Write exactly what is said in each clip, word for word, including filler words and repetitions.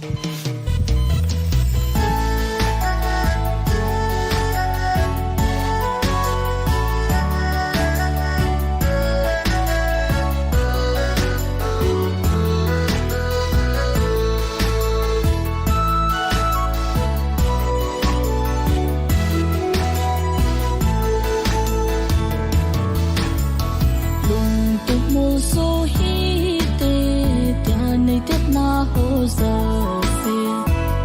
Lungtup molso hite, tia nei tepna ho jouse,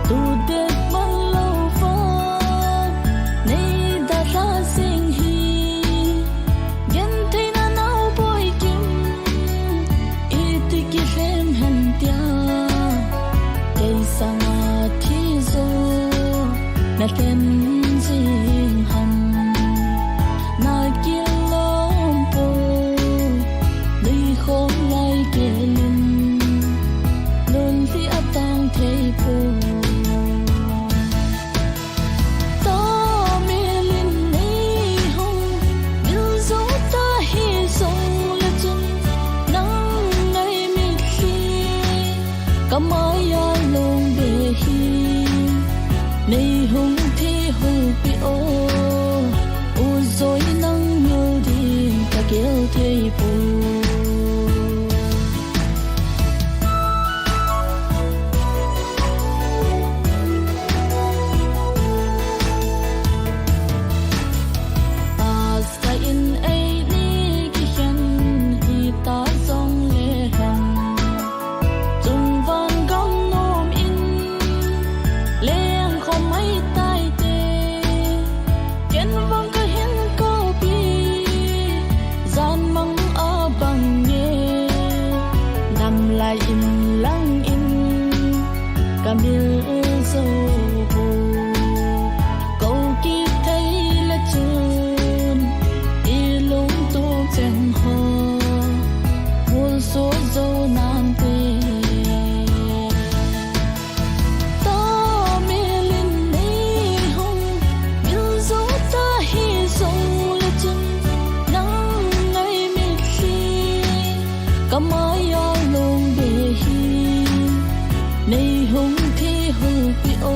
tu det man lou va, nei dalha jing hi. Gentheina nau boi kim, iti kilhem hen tia, kei sanga thi jo na lhen jing ham. Na kilom poi, nei khom lai gelin, lungthim atang thei poi. Tamelin nei hung vil jou ta hi jongle chun, nang nei mitlhi ka maiya long be hi, nei hung thi hung pi o, u joi nang mil ding ka gel thei poi. Pastor in eini kikhen hita jongle hen, chungvang gam nom in leng khom mai tai te. Ken vang ka hin koupi, jan mang a bang nge, nam lai in lang in ka mil jou ho. Kou kit thei le chun, i lungtup cheng ho, molso jou nante. Tamelin nei hung vil jou ta hi jongle chun, nang nei mitlhi ka maiya long be hi, nei hung thi hung pi o.